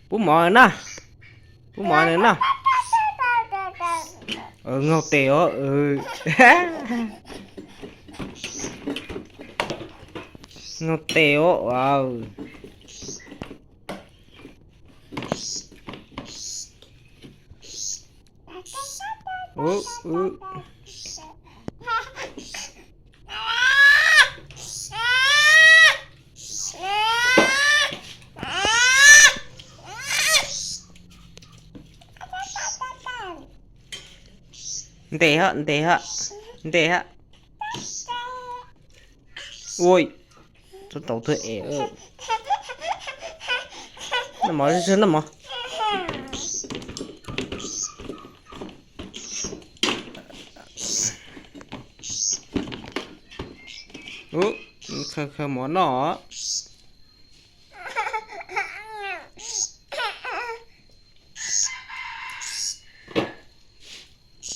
Pub mov na. Pub mov nws noj. Nqaug tes os. Nqaug tes os. Ntes hab, ntes hab, ntes hab. Ua, tau tuag es. Noj mov, noj mov. Ub, khaws khaws mov noj.